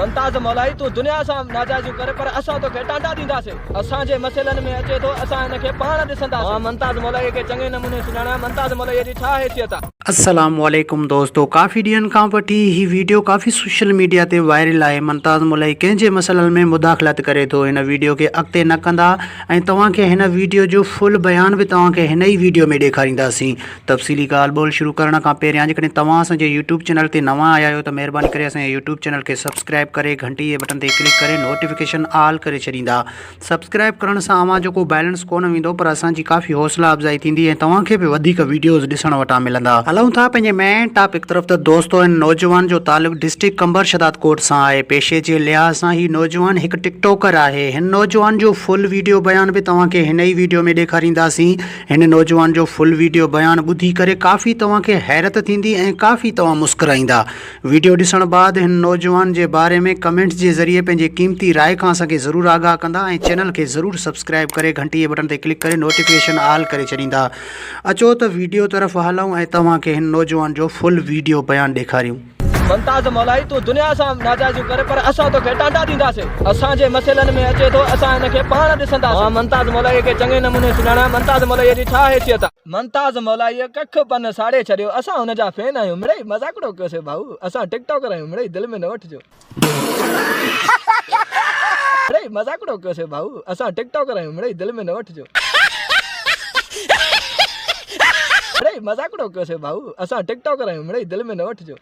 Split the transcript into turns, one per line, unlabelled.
ممتاز مولائي تون دنيا سان ناجائزيون ڪر پر اسان توکي ٽانڊا ڏينداسين. اسان جي مسئلن ۾ اچي ٿو اسان هن کي پاڻ ڏسنداسين. مان ممتاز مولائي کي چڱي نموني سڃاڻان ممتاز مولائي جي ڇا حيثيت آ.
السلام عليڪم دوستو ڪافي ڏينهن کان وٺي هي ويڊيو ڪافي سوشل ميڊيا تي وائرل آهي ممتاز مولائي ڪنهن جي مسئلن ۾ مداخلت ڪري ٿو هن ويڊيو کي اڳتي نه ڪندا ۽ توهان کي هن ويڊيو جو فل بيان به توهان کي هن ئي ويڊيو ۾ ڏيکارينداسين تفصيلي ڳالهه ٻولهه شروع ڪرڻ کان پهريان جيڪڏهن توهان اسان جي يوٽيوب چينل تي نوان آيا آهيو ته مهرباني ڪري اسان جي يوٽيوب چينل کي سبسڪرائب ڪري گهنٽي جي بٽن تي ڪلڪ ڪري نوٽيفڪيشن آل ڪري ڇڏيندا. سبسڪرائب ڪرڻ سان اوهان جو ڪو بيلنس ڪونه ويندو پر اسان جي ڪافي حوصلا افزائي ٿيندي ۽ توهان کي به وڌيڪ ويڊيوز ڏسڻ وٽان ملندا. هلون ٿا پنهنجي مين ٽاپڪ طرف ته دوستو هن نوجوان جو تعلق ڊسٽرڪٽ قمبر شھدادڪوٽ سان آهي پيشي جي لحاظ سان هي نوجوان هڪ ٽڪ ٽاڪر آهي هن نوجوان جو فل ويڊيو بيان به توهان کي هن ئي ويڊيو ۾ ڏيکارينداسين هن نوجوان جو فل ويڊيو بيان ٻڌي ڪري ڪافي توهان کي حيرت ٿيندي ۽ ڪافي توهان مسڪرائيندا. ويڊيو ڏسڻ بعد هن نوجوان جي باري ۾ ڪمينٽس جي ذريعي پنهنجي قيمتي راء کان اسان کي ضرور آگاهه ڪندا ۽ چينل کي ضرور سبسڪرائيب ڪري گهنٽي جي بٽڻ تي ڪلڪ ڪري نوٽيفڪيشن آل ڪري ڇڏيندا. اچو ته ويڊيو طرف هلون ۽ توهان کي هن نوجوان جو فل ويڊيو بيان ڏيکاريون.
ممتاز مولائي تون دنيا سان ناجائزيون ڪر پر اسان توکي ٽانڊا ڏينداسين. اسان جي مسئلن ۾ اچي ٿو اسان هن کي پاڻ ڏسنداسين. مان ممتاز مولائي کي چڱي نموني سڃاڻان ممتاز مولائي جي ڇا حيثيت آ. ممتاز مولائيء ڪک پن ساڙي ڇڏيو اسان هن جا فين آهيون مڙئي مذاقڙو ڪيوسي ڀائو اسان ٽڪ ٽاڪر آهيون مڙئي دل ۾ نه وٺجو. مڙئي مذاقڙو ڪيوسي ڀائو اسان ٽڪ ٽاڪر آهيون مڙئي دل ۾ نه وٺجو. مڙئي مذاقڙو ڪيوسي ڀائو اسان ٽڪ ٽاڪر آهيون مڙئي دل ۾ نه وٺجو.